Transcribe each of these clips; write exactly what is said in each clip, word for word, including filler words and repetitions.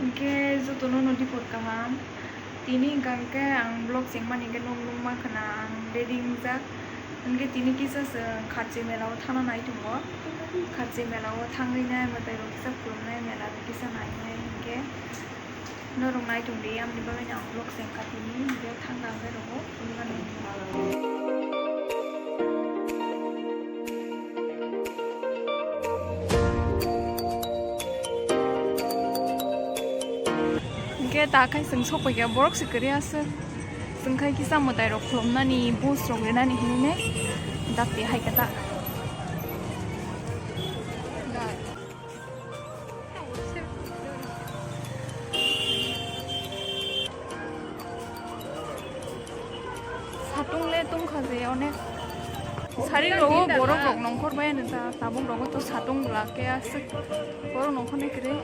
Hwnkhe jotono no report kaham. Tini hwnkha hwnkhe ang vlog chengmani hwnkhe nok nukma khna ang ready wngjak. Hwnkhe tini kisa chwng Kharchi mela o thangna nai tongo. Kharchi mela o thangwi nai mwtai rok kisa khulumnai, mela rok kisa nainai hwnkhe norok nai tongdi, amoni bagwi no ang vlog chengkha tini, hwnkhe thangkha hwnkhe rogo phunukha nai. Hwnkhe ta khai chwng sokphaikha, borok se kwrwi aswk. Chwng khai kisa mwtai rok khulumnani, bus rok rinani hinwi ne dakti hai khe ta. Satung le tongkha je onek. Sari rogo borok rok nongkhor bai ano ta, tabuk rogo to satung bwla khe aswk borok nongkhor ni kwrwi.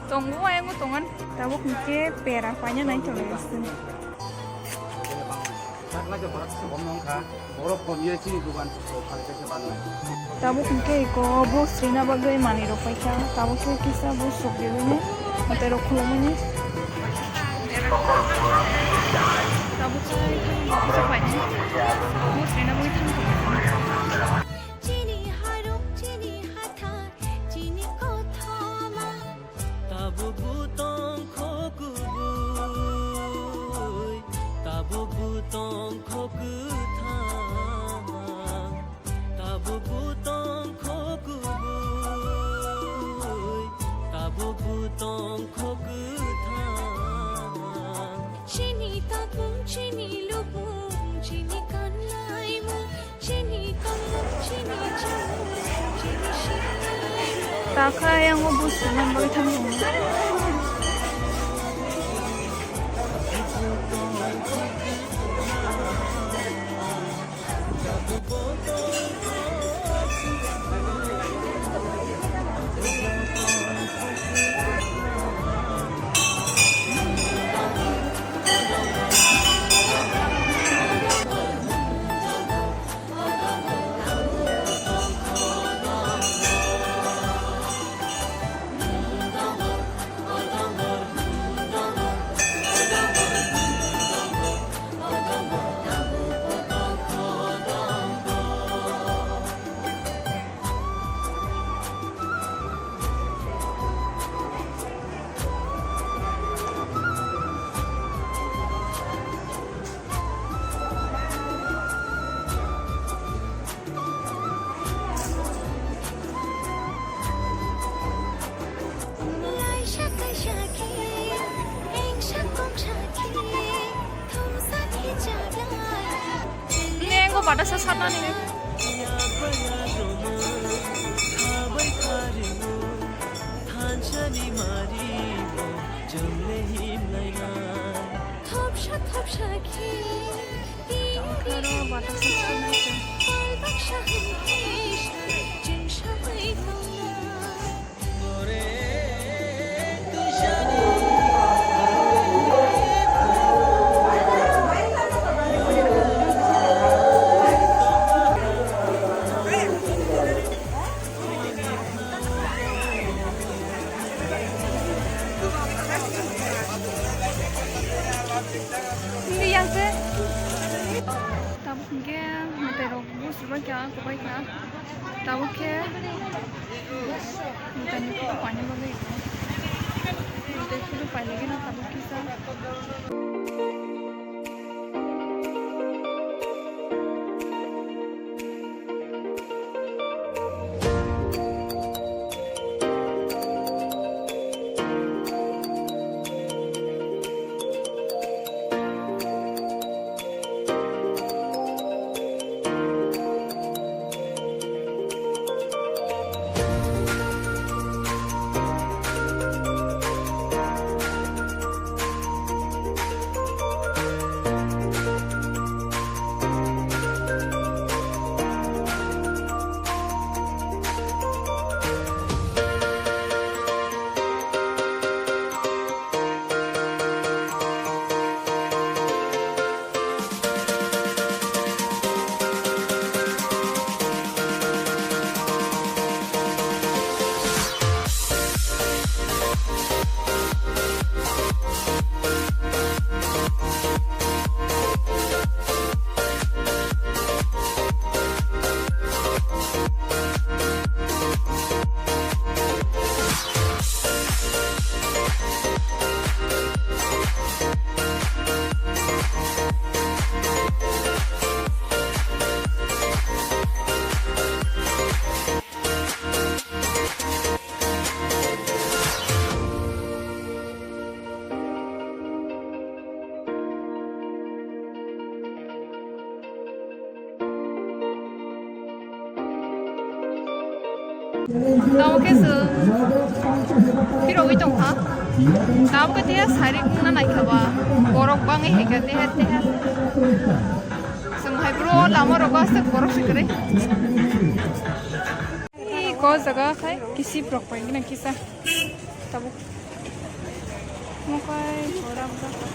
Tongo ayang tongan. Tabuk hwnkhe pera paina nai tonglaising. Tabuk hwnkhe iko bus rina bagwi manwi rok paikha. Tabuk khe kisa bus rok rwmani, mwtai rok khulumani. Tabuk khe kisa paina bus rina bagwi thang tonglaising. Chini harung, chini hathai, chini kothoma. Tabuk bo tongkho kubui, tabuk bo tongkho kwthang, tabuk bo tongkho kubui, tabuk bo tongkho kwthang. Chini tapung, chini lubung, chini kanlaimung, chini tongmung, chini chamung, chini sinimung. Takha yang o bus tongmani bagwi thang tongo. Nengo bata sa sana ni. Thopsa thopsa khe Hindi yang se. Tabuk hingke mwtai rok bus rwbai kha, kwbai kha. Tabuk khe mwtai ni photo paina bagwi. Mwtai photo pailai gana tabuk kisa. Tamo khe chwng phirogwi tongkha. Tamo khe teha sari wngna naikha ba. Borok bangwi hai kha teha teha. Chwng hai bro lama rogo aswk borok se kwrwi. Ei ko jaga khai kisip rok pai gina kisa. Tabuk. Mokai borok jaga.